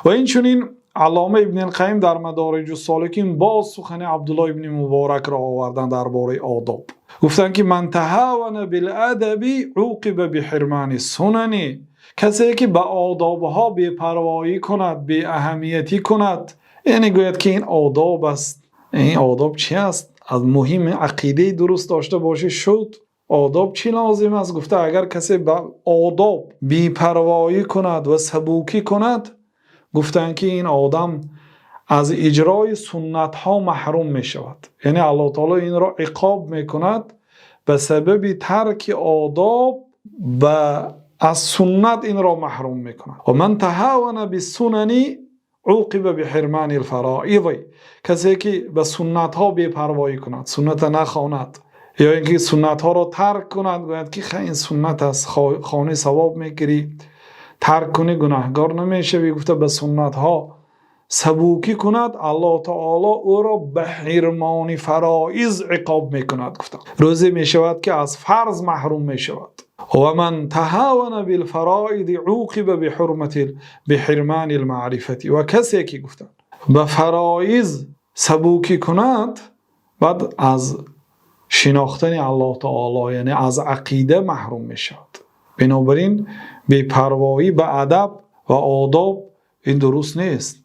Ва инчунин Аллома Ибни Қайим дар Мадориҷус-соликин боз сухани Абдуллоҳ ибни Муборакро оварданд дар бораи одоб. Гуфтанд ки من تهاون بالأدب عوقب بحرمان السنن. Касе ки ба одобҳо бепарвоӣ кунад, беаҳамиятӣ кунад, яъне гӯяд ки ин одоб аст. Ин одоб чист? Аз муҳим ақидаи дуруст дошта бошӣ шуд. Одоб чӣ лозим аст? Гуфта агар касе ба одоб бепарвоӣ кунад ва сабукӣ кунад, гуфтанд ки ин одам аз иҷрои суннатҳо маҳрум мешавад. Яъне Аллоҳи таъоло инро иқоб мекунад ба сабаби тарки одоб ва аз суннат инро маҳрум мекунад. ومن تهاون بالسنن عوقب بحرمان الفرائض. Касе ки ба суннатҳо бепарвоӣ кунад, суннатро нахонад ё инки суннатҳоро тарк кунад, гӯяд ки ин суннат аст, хонӣ савоб мегирӣ, тарк кунӣ гунаҳкор намешавӣ, гуфта ба суннатҳо сабукӣ кунад, Аллоҳи таъоло ӯро ба ҳирмони фароиз иқоб мекунад, гуфта. Рӯзе мешавад ки аз фарз маҳрум мешавад. ومن تهاون بالفرائض عوقب بحرمة بحرمان المعرفة. Ва касе ки гуфтанд ба фароиз сабукӣ кунад, баъд аз шинохтани Аллоҳи таъоло, яъне аз ақида маҳрум мешавад. Бинобар ин бепарвоӣ ба адаб ва одоб ин дуруст нест.